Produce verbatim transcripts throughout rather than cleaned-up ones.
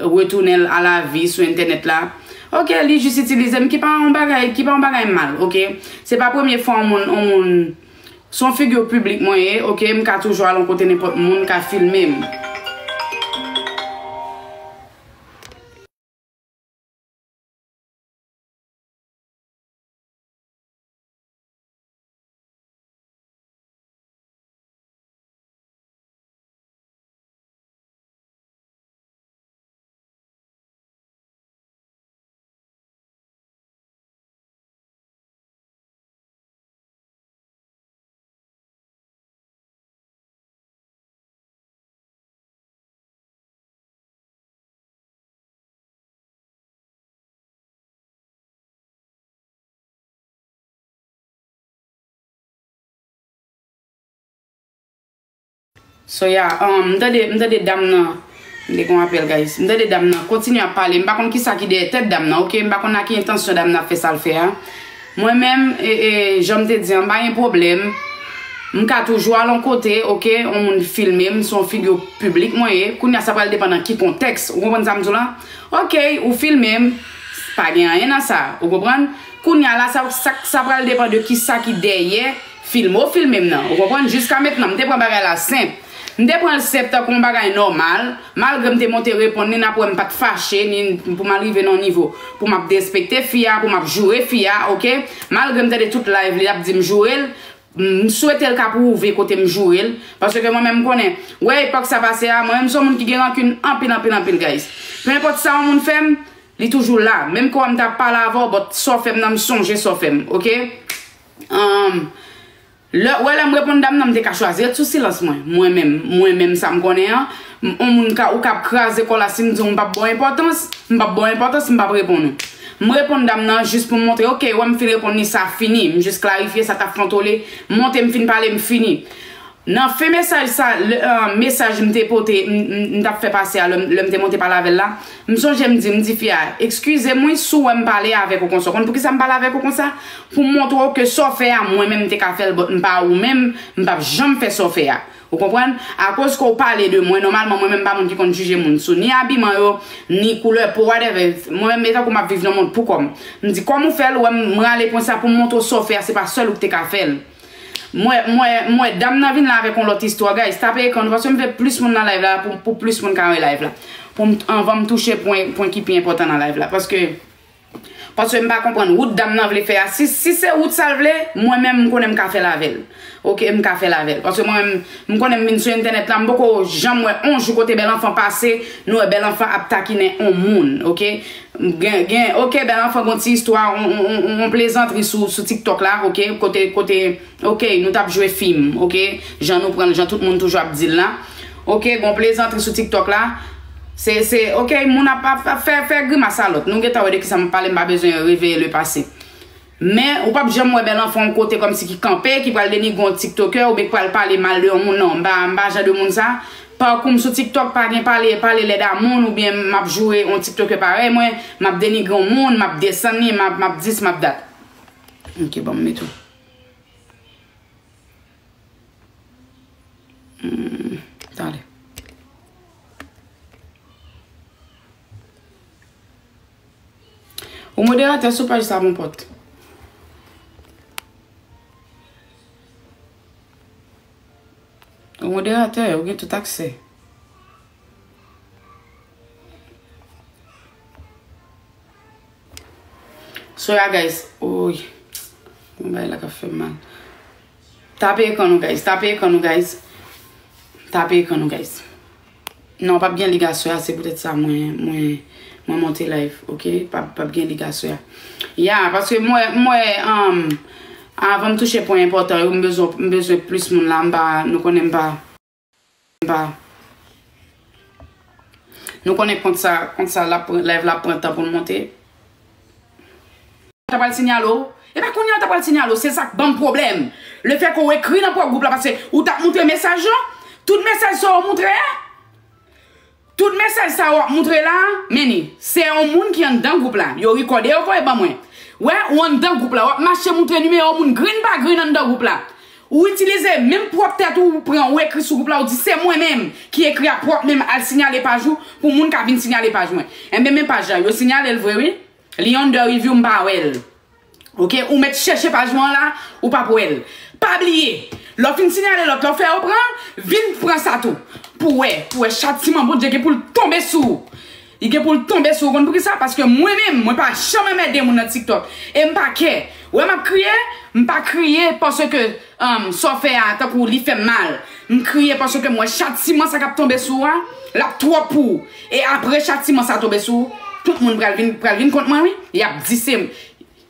retounen l a lavi sou entènèt la. Ok, li jis itilize m, ki pa yon bagay, ki pa yon bagay mal, ok? Se pa premye fwa yon moun, yon moun, se yon figi piblik mwen ye, ok? M ka toujou al yon kote nenpòt moun ka filme m. So yeah, um, m tande, m tande dam nan. M te gen yon apèl, guys. M tande dam nan kontinye ap pale. M pa konn kisa ki dèyè tèt dam nan, ok? M pa konn nan ki entansyon dam nan ap fè sa l fè a. Mwen menm, e, e, jan m te di an, m pa gen pwoblèm. M ka toujou al yon kote, ok? Yon moun filme m, se yon figi piblik mwen ye. Kounye a, sa pral depann nan ki kontèks. Ou konprann sa m di w la? Ok, ou filme m, pa gen anyen nan sa. Ou konprann? Kounye a la, sa, sa, sa pral depann de kisa ki dèyè filme w filme m nan. Ou konprann? Jiska mentnan, m te pran bagay la senp. M te pran l senp tankou yon bagay nòmal. Malgre m te monte reponn li, n ap wè m pa t fache, ni pou m al rive nan yon nivo pou m ap derespekte fi a, pou m ap joure fi a, ok? Malgre m tande tout live li ap di m joure l, m swete l ka pwouve kote m joure l, paske mwen menm m konnen, wè epòk sa pase a, mwen menm m se yon moun ki gen rankin anpil, anpil, anpil, guys. Peu importe sa yon moun fè m, li toujou la. Menm kòman m t ap pale avè w, but sa w fè m nan, m sonje sa w fè m, ok? Um, lè, wè lè m reponn dam nan, m te ka chwazi ret sou silans mwen. Mwen menm, mwen menm sa m konnen an, m, on moun ka, ou ka ap kraze kò la, si m di w m p ap ba w enpòtans, m p ap ba w enpòtans, m p ap reponn ou. M reponn dam nan jis pou m montre, ok, wè m fin reponn li, sa fini. M jis klarifye sa t ap fè w tole, m monte, m fin pale, m fini. Nan fen mesaj sa, lè, eh, mesaj m te pote, m, m, m t ap fè pase a, lè, m- lè m te monte pale avè l la, m sonje m di, m di fi a, eskize m wi si w wè m pale avèk ou konsa. Ou konn poukisa m pale avèk ou konsa? Pou m montre w ke sa w fè a, mwen menm m te ka fè l, but m pa ou menm, m p ap janm fè sa w fè a. Ou konprann? Akoz ke w pale de mwen, nòmalman, mwen menm m pa moun ki konn jije moun sou ni abiman yo, ni koulè po, whatever. Mwen menm, e tankou m ap viv nan mond pou kò m. M di, kòm ou fè l, ou wè m, m rale pwen sa pou m montre w sa w fè a, se pa sèl ou ki te ka fè l. M wè, m wè, m wè dam nan vin la avèk yon lòt istwa, guys. Tape ekran nou, paske m vle plis moun nan live la, pou, pou plis moun ka wè live la. Pou m, anvan m touche pwen, pwen ki pi enpòtan nan live la. Paske, paske m pa konprann wout dam nan vle fè a. Si, si se wout sa l vle, mwen menm, m konnen m ka fè l avè l. Ok, m ka fè l avè l. Paske mwen menm, m konnen m vin sou entènèt la, m poko janm wè on jou kote Bèl Anfan pase, nou wè Bèl Anfan ap takinen on moun, ok? Gen, gen, ok, Bèl Anfan gon ti istwa, on, on, on, on plezantri sou, sou TikTok la, ok? Kote, kote, ok, nou t ap jwe fim, ok? Jan nou pran l, jan tout moun toujou ap di l la. Ok, gon plezantri sou TikTok la. Se, se, ok, moun ap, ap, ap fè, fè grimas a lòt. Nou gentan wè de kisa m ap pale, m pa bezwen reveye le pase. Men, ou p ap janm wè Bèl Anfan yon kote kòmsi ki kanpe, ki pral denigre yon tiktokè, oubyen ki pral pale mal de yon moun, non. M pa, m pa jan de moun sa. Pakou m sou TikTok, pa gen pale, pale lèd a moun, oubyen m ap joure yon tiktokè parèy mwen, m ap denigre yon moun, m ap desann li, m ap, m ap dis, m ap dat. Ok, bon, m mete w. Hmm, talè. Ou moderatè sou paj sa, mon pote. Ou moderatè, ou gen tout aksè. Sorry, guys. Oy. Yon bagay la k ap fè m mal. Tape ekran nou, guys. Tape ekran nou, guys. Tape ekran nou, guys. Non, p ap gen lig aswè a, se poutèt sa mwen, mwen, mwen monte live, ok? P ap, p ap gen lig aswè a. Ya, paske mwen, mwen, um, anvan m touche pwen enpòtan yo, m bezwen, m bezwen plis moun la, m pa, nou konnen m pa, m pa. Nou konnen kont sa, kont sa l ap pran, live la ap pran tan pou l monte. Yo ta pral sinyale w. E pa kounye a yo ta pral sinyale w. Se sa k ban m pwoblèm. Lefètke w ekri nan pwòp gwoup la, paske ou t ap moutre mesaj yo. Tout mesaj sa w moutre a, tout mesaj sa w ap moutre la, men ni, se yon moun ki anndan gwoup la. Yo rekòde yo voye ban mwen. Wè, ou anndan gwoup la. W ap mache moutre nimewo moun green pa green anndan gwoup la. Ou itilize menm pwòp tèt ou, ou pran, ou ekri sou gwoup la, ou di se mwen menm ki ekri a pwòp men m al siyale paj ou pou moun ka vin siyale paj mwen. Enben men paj la, yo siyale l vre wi. Li under review, m pa wè l. Oke, ou mèt chèche paj mwen la, ou p ap wè l. Pa bliye, lè w fin siyale lòt, lè w fè yo pran, vin pran sa tou. Pou wè, pou wè chatiman Bondye gen pou l tonbe sou ou. Li gen pou l tonbe sou ou. Konn poukisa? Paske mwen menm, mwen pa janm anmède moun nan TikTok. E m pa kè. Wè m ap kriye, m pa kriye paske um, sa w fè a, tankou li fè m mal. M kriye paske m wè chatiman sa k ap tonbe sou ou a, l ap twòp pou ou. E apre chatiman sa tonbe sou ou, tout moun pral vin, pral vin kont mwen wi. Y ap di se m.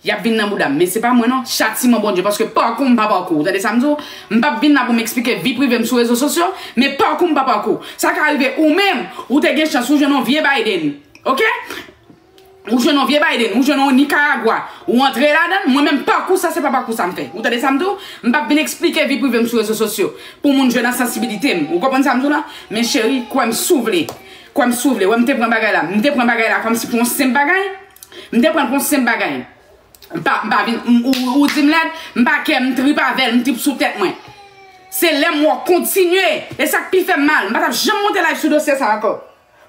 Y ap vin nan bouda m, men se pa mwen non. Chatiman Bondye, paske pakou m pa pakou. Ou tande sa m di w? M p ap vin la pou m eksplike vi prive m sou rezo sosyo, men pakou m pa pakou. Sa ka rive ou menm, ou te gen chans, ou jwenn yon vye Biden. Oke? Ou jwenn yon vye Biden, ou jwenn yon Nicaragua, ou antre ladan l, mwen menm pakou sa, se pa pakou sa m fè. Ou tande sa m di w? M p ap vin eksplike vi prive m sou rezo sosyo pou moun jwe nan sansibilite m. Ou konprann sa m di w la? Men cheri, kwè m si w vle. Kwè m si w vle. Wè m te pran bagay la. M te pran bagay la kòmsi pou yon senp bagay. M te pran l pou yon senp bagay. M pa, m pa vin, m, ou, ou di m lèd, m pa kè, m trip avè l, m trip sou tèt mwen. Se lè m wè w kontinye, e sa k pi fè m mal, m pa t ap janm monte live sou dosye sa ankò.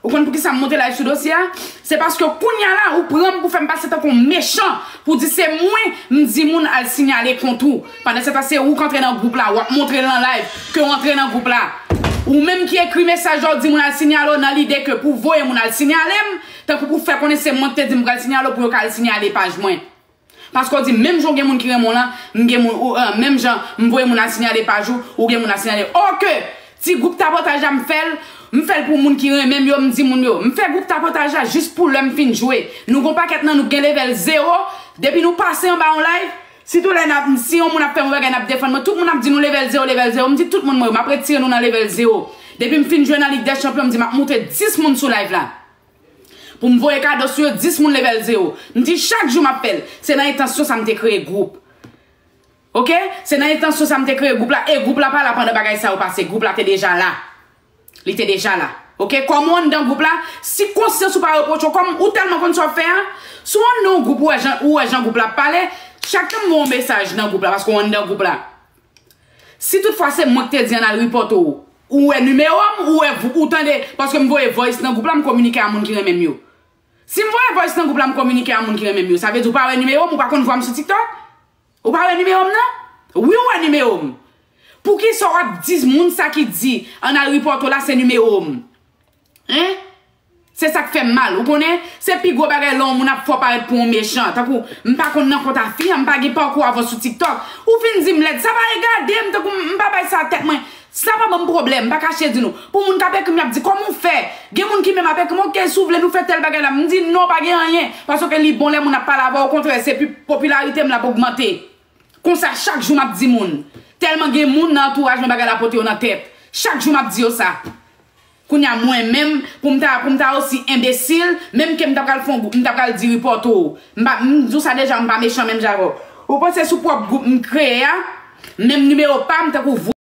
Ou konn poukisa m monte live sou dosye a? Se paske kounye a la, ou pran m pou fè m pase tankou yon mechan, pou di se mwen, m di moun al siyale kont ou. Pandan se tan, se ou k antre nan gwoup la, w ap montre l nan live, ke w antre nan gwoup la. Ou menm ki ekri mesaj la, w di moun al siyale w nan lide ke pou voye moun al siyale m, tankou pou fè konnen se mwen ki te di m pral siyale w pou yo ka al siyale paj mwen. Paske w di menm jan w gen moun ki renmen w lan, m gen moun, ou, euh, menm jan m voye moun al siyale paj ou, ou gen moun al siyale. Oke! Ti gwoup tapotaj la m fè l, m fè l pou moun ki renmen m yo, m di moun yo. M fè gwoup tapotaj la jis pou lè m fin jwe. Nou gon pakèt nan nou k gen level zewo, depi nou pase anba yon live, sitou lè n ap, si yon moun ap fè m yon bagay, n ap defann mwen, tout moun ap di nou level zewo, level zewo, m di tout moun mwen yo, m ap retire nou nan level zewo. Depi m fin jwe nan Lig dè Chanpyon, m di m ap moute dis moun sou live la. Pou m voye kado sou yo, dis moun level zewo. M di chak jou m ap fè l. Se nan entansyon sa m te kreye gwoup. Oke? Se nan entansyon sa m te kreye gwoup la. E gwoup la pa la pandan bagay sa yo pase. Gwoup la te deja la. Li te deja la. Oke? Kòm ou anndan gwoup la, si konsyans ou pa repwoche w, kòm ou tèlman konn sa w ap fè a, si w anndan yon gwoup, ou wè jan, ou wè jan gwoup la ap pale, chak tan m voye yon mesaj nan gwoup la, paske w anndan gwoup la. Si toutfwa se mwen ki te di ann al repòte w, ou wè nimewo m, ou wè, ou tande, paske m voye voice nan gwoup la, m kominike a moun ki renmen m yo. Si m voye voice nan gwoup la, m kominike a moun ki renmen m yo, sa vle di ou pa wè nimewo m, ou pa konn vwa m sou TikTok? Ou pa wè nimewo m nan? Wi, ou wè nimewo m. Poukisa w ap di moun sa ki di ann al repòte w la se nimewo m? Hein? Se sa k fè m mal, ou konnen? Se pi gwo bagay lè yon moun ap fè w parèt pou yon mechan. Tankou, m pa konn nan kont a fi a, m pa gen pakou avan sou TikTok. Ou vin di m lèd, sa pa regade m, tankou m pa bay sa tèt mwen. Sa pa ban m pwoblèm, m pa kache di nou. Pou moun k ap ekri m, y ap di, kòman w fè? Gen moun ki menm ap ekri m, oke, si w vle nou fè tèl bagay la. M di, non, pa gen anyen. Paske li bon lè moun ap pale avè w, okontrè, se pi popilarite m l ap ogmante. Konsa, chak jou m ap di moun. Tèlman gen moun nan antouraj mwen bagay la pote yo nan tèt. Chak jou m ap di yo sa. Kounye a mwen menm, pou m ta, pou m ta osi enbesil, menm ke m ta pral fè yon gwoup, m ta pral di repòte w. M pa, m di w sa deja, m pa mechan menm jan avè w. Ou panse sou pwòp gwoup m kreye a, menm nimewo pa m, tankou